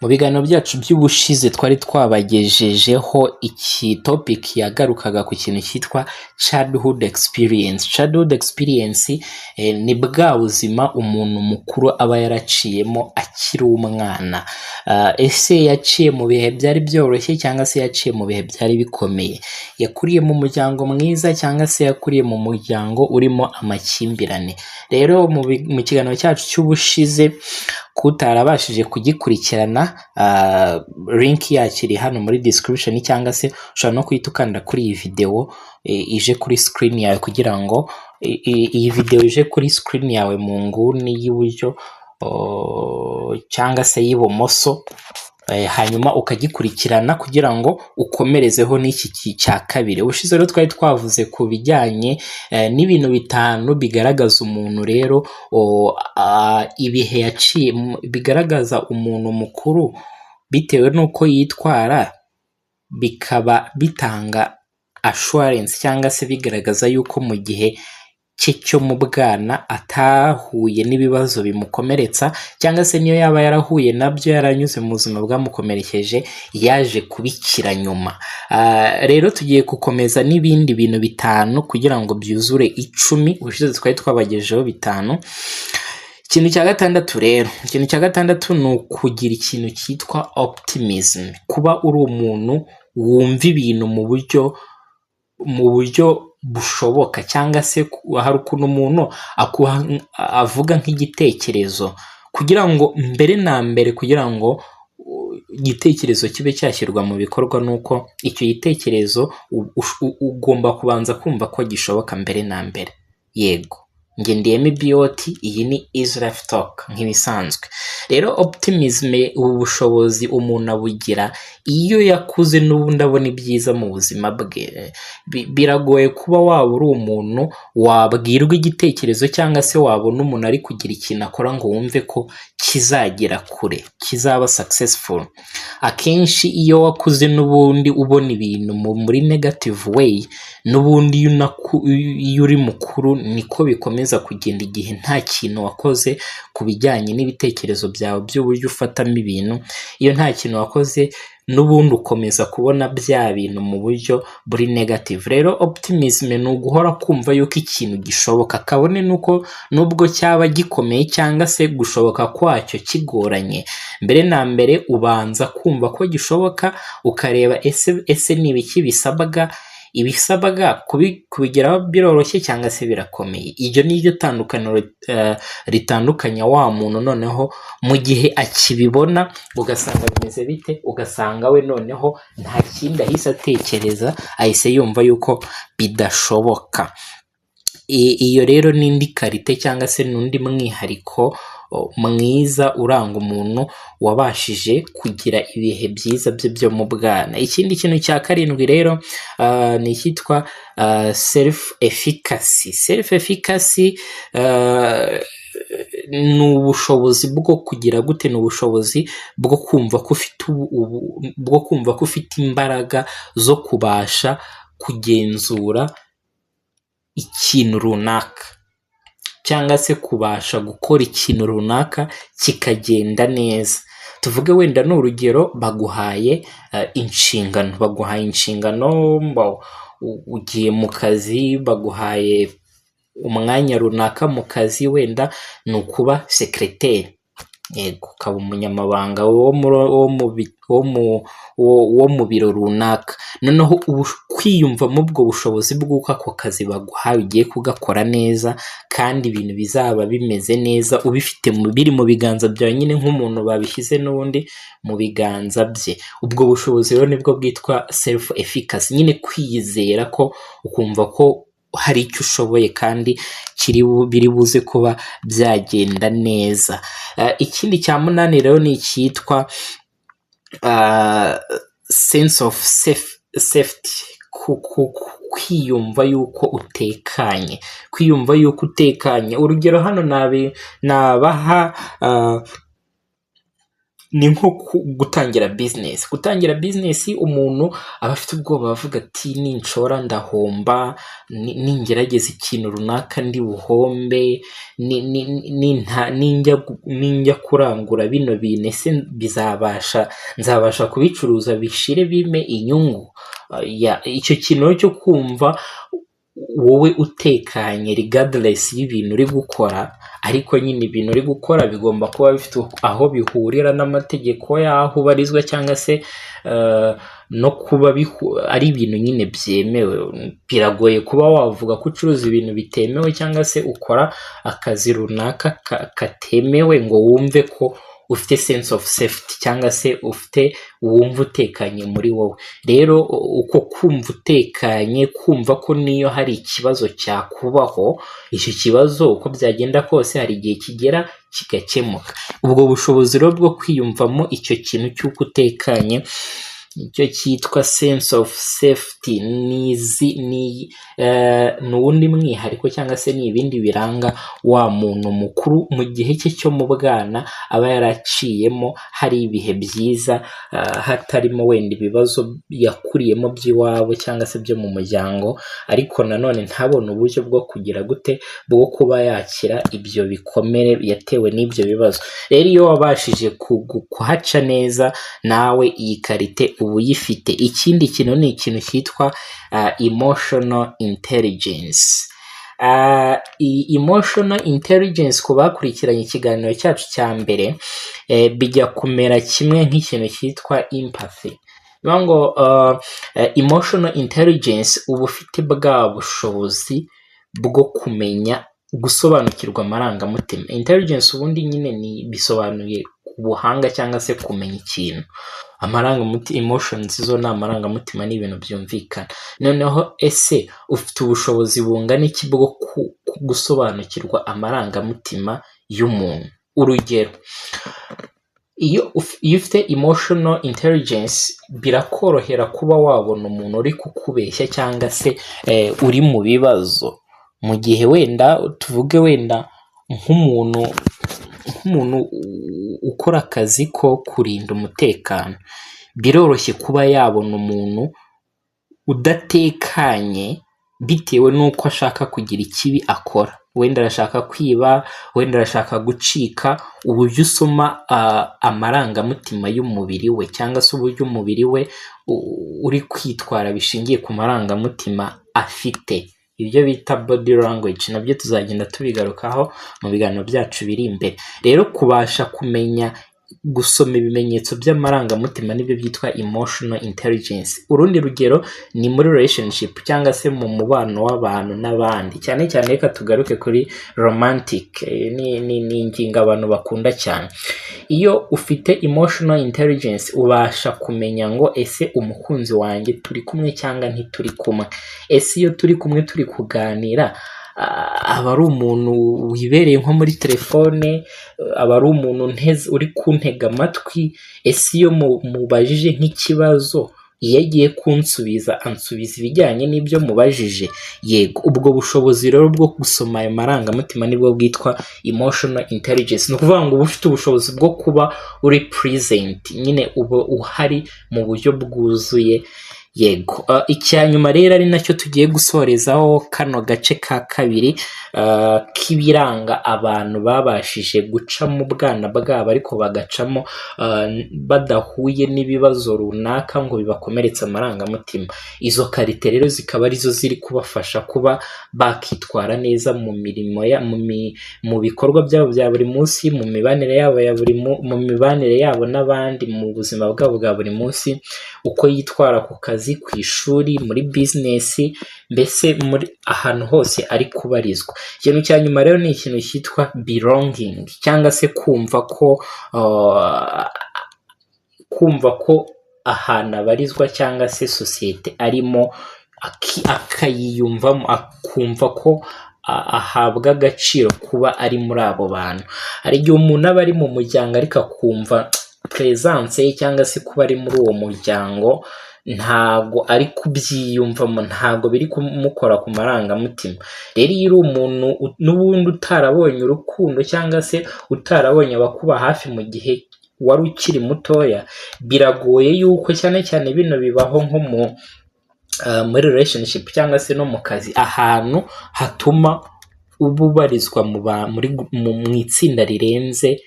Mu biganiro byacu by'ubushize twari twabagejejeho iki topic yagarukaga ku kintu cyitwa childhood experience. Childhood experience ni bwa buzima umuntu mukuru aba yaraciyemo akiri umwana. Ese yaciye mu bihe byari byoroshye cyangwa se yaciye mu bihe byari bikomeye? Yakuriye mu muryango mwiza cyangwa se yakuriye mu muryango urimo amakimbirane? Rero mu kiganiro cyacu cy'ubushize, kutarabashije kugikurikirana, link yacyo iri hano muri description, cyangwa se ushobora no guhita ukanda kuri iyi video ije kuri screen yawe, kugira ngo iyi video ije kuri screen yawe mu nguni y'iburyo cyangwa se y'ibumoso, hanyuma ukagikurikirana kugira ngo ukomerezeho n'iki cya kabiri. Ubushize rero twari twavuze ku bijyanye n'ibintu bitanu bigaragaza umuntu rero ibihe yaciye, bigaragaza umuntu mukuru bitewe n'uko yitwara, bikaba bitanga assurance cyangwa se bigaragaza yuko mu gihe cye cyo mu bwana atahuye n'ibibazo bimukomeretsa, cyangwa se niyo yaba yarahuye nabyo, yaranyuze mu buzima bwamukomerekeje, yaje kubikira nyuma. Rero tugiye gukomeza n'ibindi bintu bitanu kugira ngo byuzure 10. Ubushize twari twabagejejeho bitanu. Ikintu cya gatandatu rero, ikintu cya gatandatu ni ukugira ikintu cyitwa optimism, kuba uri umuntu wumva ibintu mu buryo bushoboka, cyangwa se hari ukuntu umuntu avuga nk'igitekerezo, kugira ngo mbere na mbere, kugira ngo igitekerezo kibe cyashyirwa mu bikorwa, ni uko icyo gitekerezo ugomba kubanza kumva ko gishoboka mbere na mbere. Yego, njye ndi MBOT, iyi ni Easy Life Talk nk'ibisanzwe. Rero optimism, ubu bushobozi umuntu abugira iyo yakuze n'ubundi abona ibyiza mu buzima bwe. Biragoye kuba waba uri umuntu wabwirwa igitekerezo cyangwa se wabona umuntu ari kugira ikintu akora ngo wumve ko kizagera kure, kizaba successful. Akenshi iyo wakuze n'ubundi ubona ibintu muri negative way, n'ubundi iyo uri mukuru niko bikomeza kugenda. Igihe nta kintu wakoze ku bijyanye n'ibitekerezo byawe by'uburyo ufatamo ibintu, iyo nta kintu wakoze, n'ubundi ukomeza kubona bya bintu mu buryo buri negative. Rero optimism ni uguhora kumva yuko ikintu gishoboka, kabone nuko nubwo cyaba gikomeye cyangwa se gushoboka kwacyo kigoranye. Mbere na mbere ubanza kumva ko gishoboka, ukareba ese ni ibiki bisabwa? Ibisabwa kubigeraho biroroshye cyangwa se birakomeye? Iryo ni ryo tandukaniro ritandukanya wa muntu noneho mu gihe akibibona ugasanga bimeze bite, ugasanga we noneho nta kindi ahise atekereza, ahise yumva yuko bidashoboka. Iyo rero ni indi qualité cyangwa se n'undi mwihariko mwiza uranga umuntu wabashije kugira ibihe byiza bye byo mu bwana. Ikindi kintu cya karindwi rero ni icyitwa self efficacy. Self efficacy ni ubushobozi bwo kugira gute? Ni ubushobozi bwo kumva ko ufite imbaraga zo kubasha kugenzura ikintu runaka, cyangwa se kubasha gukora ikintu runaka kikagenda neza. Tuvuge wenda ni urugero, baguhaye inshingano, ugiye mu kazi, baguhaye umwanya runaka mu kazi, wenda ni ukuba secretary, yego, ukaba umunyamabanga wo mu biro runaka. Noneho kwiyumvamo ubwo bushobozi bw'uko ako kazi baguhaye ugiye kugakora neza kandi ibintu bizaba bimeze neza, ubifite biri mu biganza byawe nyine, nk'umuntu babishyize n'ubundi mu biganza bye. Ubwo bushobozi rero nibwo bwitwa self efficacy nyine, kwiyizera ko ukumva ko hari icyo ushoboye kandi biri buze kuba byagenda neza. Ikindi cya munani rero ni icyitwa sense of safety, kwiyumva yuko utekanye, kwiyumva yuko utekanye. Urugero hano nabaha Ni nko gutangira business. Gutangira business, umuntu aba afite ubwoba, avuga ati: "Ninshora ndahomba, ningerageza ikintu runaka ndi buhombe, ninjya kurangura bino bintu, ese bizabasha, nzabasha kubicuruza bishire bime inyungu?" Icyo kintu rero cyo kumva wowe utekanye regardless y'ibintu uri gukora, ariko nyine ibintu uri gukora bigomba kuba bifite aho bihurira n'amategeko y'aho ubarizwa, cyangwa se no kuba ari ibintu nyine byemewe. Biragoye kuba wavuga ko ucuruza ibintu bitemewe cyangwa se ukora akazi runaka katemewe ngo wumve ko ufite sense of safety, cyangwa se ufite wumva utekanye muri wowe. Rero uko kumva utekanye, kumva ko niyo hari ikibazo cyakubaho, icyo kibazo uko byagenda kose hari igihe kigera kigakemuka, ubwo bushobozi rero bwo kwiyumvamo icyo kintu cy'uko utekanye, icyo cyitwa sense of safety, ni uwundi mwihariko cyangwa se ni ibindi biranga wa muntu mukuru mu gihe cye cyo mu bwana aba yaraciyemo hari ibihe byiza, hatarimo wenda ibibazo yakuriyemo by'iwabo cyangwa se byo mu muryango, ariko nanone ntabone uburyo bwo kugira gute, bwo kuba yakira ibyo bikomere yatewe n'ibyo bibazo. Rero iyo wabashije kuhaca neza, nawe iyi qualité uba uyifite. Ikindi kintu ni ikintu cyitwa emotional intelligence. Iyi emotional intelligence, ku bakurikiranye ikiganiro cyacu cya mbere, bijya kumera kimwe nk'ikintu cyitwa empathy. Ni ukuvuga ngo emotional intelligence, uba ufite bwa bushobozi bwo kumenya gusobanukirwa amarangamutima. Intelligence ubundi nyine ni bisobanuye ubuhanga cyangwa se kumenya ikintu. Amarangamutima, emotions zo ni amarangamutima, ni ibintu byumvikana. Noneho ese ufite ubushobozi bungana iki bwo gusobanukirwa amarangamutima y'umuntu? Urugero, iyo ufite emotional intelligence, birakorohera kuba wabona umuntu uri kukubeshya cyangwa se uri mu bibazo. Mu gihe wenda tuvuge wenda nk'umuntu ukora akazi ko kurinda umutekano, biroroshye kuba yabona umuntu udatekanye bitewe n'uko ashaka kugira ikibi akora, wenda arashaka kwiba, wenda arashaka gucika. Uburyo usoma amarangamutima y'umubiri we, cyangwa se uburyo umubiri we uri kwitwara bishingiye ku marangamutima afite, ibyo bita body language, nabyo tuzagenda tubigarukaho mu biganiro byacu biri imbere. Rero kubasha kumenya gusoma ibimenyetso by'amarangamutima nibyo byitwa emotional intelligence. Urundi rugero ni muri relationship cyangwa se mu mubano w'abantu n'abandi. Cyane cyane reka tugaruke kuri romantic. Ni ingingo abantu bakunda cyane. Iyo ufite emotional intelligence, ubasha kumenya ngo: "Ese umukunzi wanjye turi kumwe cyangwa ntituri kumwe? Ese iyo turi kumwe turi kuganira, aba ari umuntu wibereye nko muri telefone, aba ari umuntu uri kuntega amatwi? Ese iyo mubajije nk'ikibazo, iyo agiye kunsubiza ansubiza ibijyanye n'ibyo mubajije?" Yego, ubwo bushobozi rero bwo gusoma ayo marangamutima nibwo bwitwa emotional intelligence. Ni ukuvuga ngo uba ufite ubushobozi bwo kuba uri present nyine, uba uhari mu buryo bwuzuye. Yego, icya nyuma rero ari nacyo tugiye gusorezaho kano gace ka kabiri k'ibiranga abantu babashije guca mu bwana bwabo, ariko bagacamo badahuye n'ibibazo runaka ngo bibakomeretse amarangamutima, izo qualité rero zikaba arizo ziri kubafasha kuba bakitwara neza mu mirimo ya mu mi- mu bikorwa byabo bya buri munsi, mu mibanire yabo ya buri mu mibanire yabo n'abandi, mu buzima bwabo bwa buri munsi, uko yitwara ku kazi, ku ishuri, muri business, mbese muri ahantu hose ari kubarizwa. Ikintu cya nyuma rero ni ikintu cyitwa belonging, cyangwa se kumva ko ahantu abarizwa cyangwa se sosiyete arimo akayiyumvamo, akumva ko ahabwa agaciro kuba ari muri abo bantu. Hari igihe umuntu aba ari mu muryango ariko akumva presence ye cyangwa se kuba ari muri uwo muryango ntago ari kubyiyumvamo, ntago biri kumukora ku marangamutima. Rero iyo uri umuntu n'ubundi utarabonye urukundo cyangwa se utarabonye abakuba hafi mu gihe wari ukiri mutoya, biragoye yuko, cyane cyane bino bibaho nko muri relationship cyangwa se no mu kazi, ahantu hatuma uba ubarizwa mu ba muri mu mu itsinda rirenze.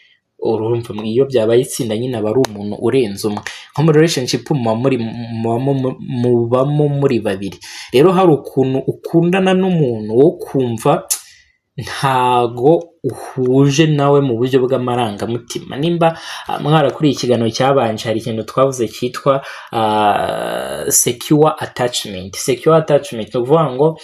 Urumva iyo byabaye itsinda nyine, aba ari umuntu urenze umwe. Nko muri relationship muba muri mubamo muri babiri. Rero hari ukuntu ukundana n'umuntu wo kumva ntago uhuje nawe mu buryo bw'amarangamutima. Nimba mwarakuriye ikiganiro cyabanje, hari ikintu twavuze cyitwa secure attachment. Secure attachment ni ukuvuga ngo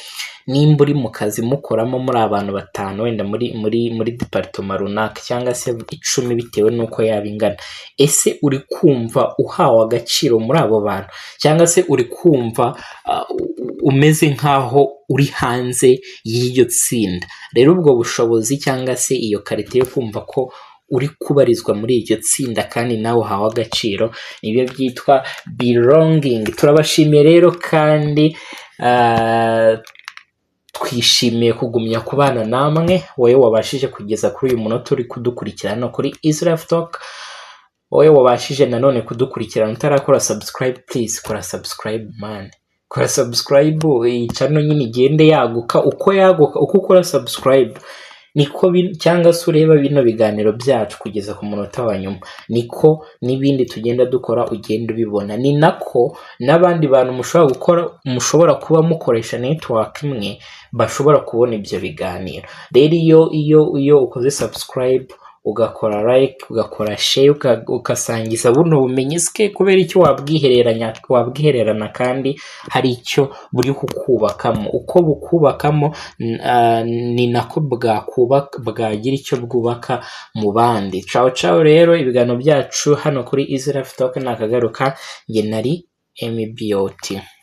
nimba uri mu kazi mukoramo muri abantu batanu, wenda muri department runaka, cyangwa se 10 bitewe n'uko yaba ingana, ese uri kumva uhawe agaciro muri abo bantu, cyangwa se uri kumva umeze nk'aho uri hanze y'iryo tsinda? Rero ubwo bushobozi cyangwa se iyo qualité yo kumva ko uri kubarizwa muri iryo tsinda kandi nawe uhawe agaciro, nibyo byitwa belonging. Turabashimiye rero kandi twishimiye kugumya kubana namwe. Wowe wabashije kugeza kuri uyu munota uri kudukurikirana no kuri Israel Talk, wowe wabashije nanone kudukurikirana utarakora subscribe, please kora subscribe man, kora subscribe, iyi channel nyine igende yaguka. Uko yaguka, uko ukora subscribe niko cyangwa se ureba bino biganiro byacu kugeza ku munota wa nyuma, niko n'ibindi tugenda dukora ugenda ubibona. Ni nako n'abandi bantu mushobora gukora, mushobora kuba mukoresha network imwe, bashobora kubona ibyo biganiro. Rero iyo ukoze subscribe, ugakora like, ugakora share, ugasangiza buno bumenyi, sike kubera icyo wabwihereranya, wabwihererana kandi hari icyo buri kukubakamo. Uko bukubakamo ni nako bwakubaka, bwagira icyo bwubaka mu bandi. Ciao ciao. Rero ibiganiro byacu hano kuri Easy Life Talk nakagaruka. Njye nari MBOT.